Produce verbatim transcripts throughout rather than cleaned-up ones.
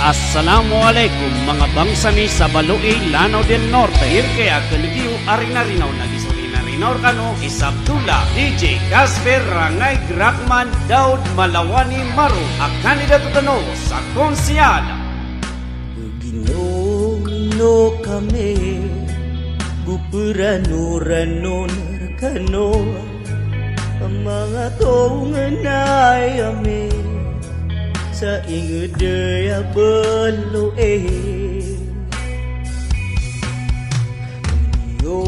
Assalamu alaikum, manga bangsa mi sa Baloi, Lanao del Norte. Irke a kelegiw a rinarinaw na giso rinarinaw rekano i Sabdullah D J Casper Rangay Grakman Daud Malawani Maru a kandidato tano sa konsehal. Begino no kami guperano rano rekano. Manga tongenay ami sa inged ya Baloi. Yo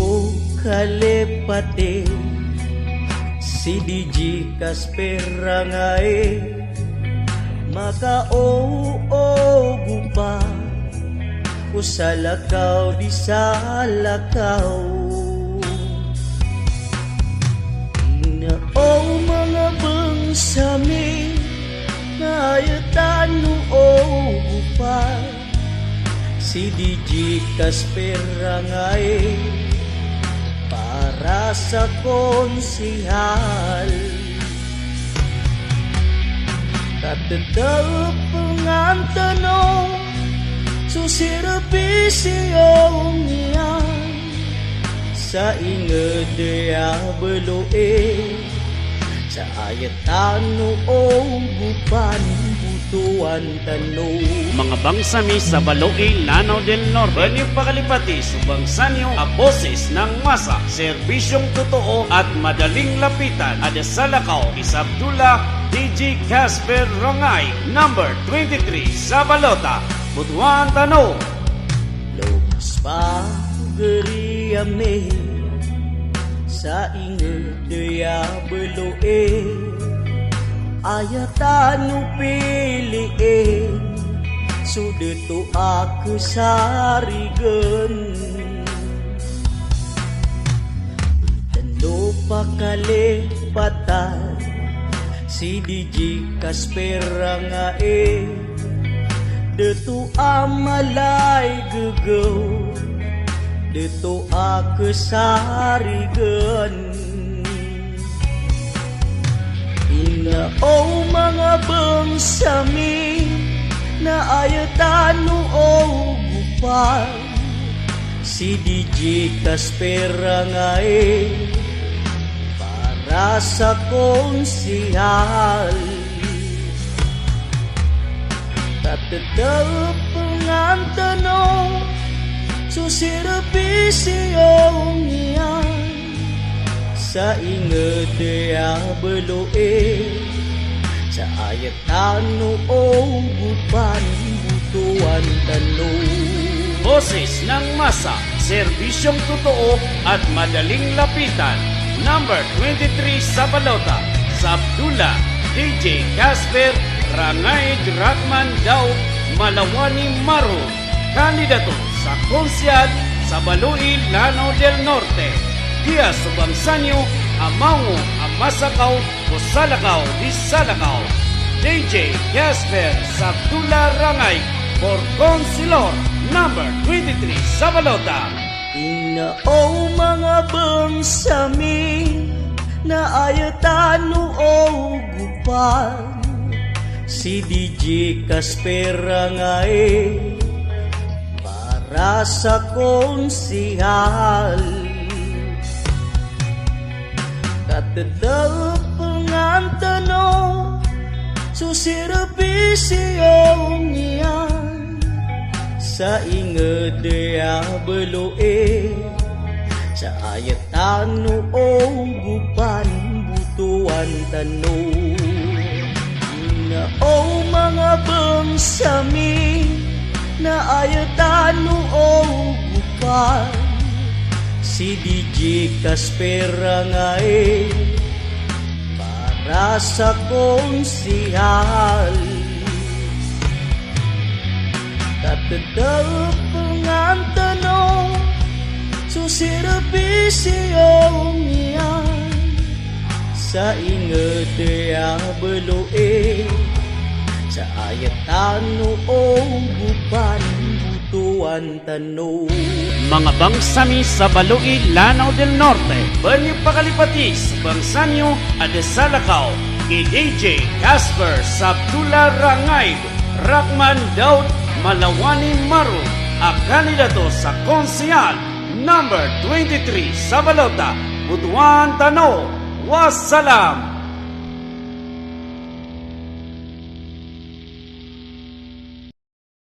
kalepate si D J Casper Rangay. Maka o o gupa o salakaw di salakaw. Na o manga bangsa mi na aya tano o gupa si D J Casper Rangay para sa konsehal. Katetep ngantano so serbisyo niyan sa inged ya Baloi. Sa aya tano o gupan butuan tano. Manga bangsa mi sa Baloi, Lanao del Norte. Bani pakalipati so bangsa niyo a Boses ng Masa, serbisyong totoo at madaling lapitan, a da salakaw i Sabdullah D J Casper Rangay, number twenty-three sa balota. Butuan tano. Lobos pa geri ami sa inged ya Baloi. Aya tano piliin so deto a kesarigan. Tano pakalipatan si D J Casper Rangay. Deto a malay gegew, deto a kesarigan. Ina o manga bangsa mi na aya tano o gupan si D J Casper Rangay para sa konsehal. Katetep ngantano so serbisyo niyan sa inged ya Baloi. Sa aya tano o gupan butuan tano. Boses ng Masa, serbisyong totoo at madaling lapitan. Number twenty-three sa balota, Sabdullah D J Casper Rangay Grakman Daud Malawani Maru, kandidato sa konsehal sa Baloi, Lanao del Norte. Diya so bangsa niyo a maungo a masakaw o salakaw di salakaw. D J Casper Sabdullah Rangay for Councilor number twenty-three sa balota. Ina o manga bangsa mi na aya tano o gupan si D J Casper Rangay para sa konsehal. Katetep ngantano so serbisyo niyan sa inged ya Baloi. Sa aya tano o gupan butuan tano. Ina o manga bangsa mi na aya tano o gupan si D J Casper Rangay para sa konsehal. Katetep ngantano so serbisyo niyan sa inged ya Baloi. Sa aya tano o gupan butuan tano. Manga bangsa mi sa Baloi, Lanao del Norte. Bani pakalipati so bangsa niyo a da salakaw kay D J Casper Sabdullah Rangay Grakman Daud Malawani Maru, a kandidato sa konsehal number twenty-three Savalota, Butuan tano. Wassalam.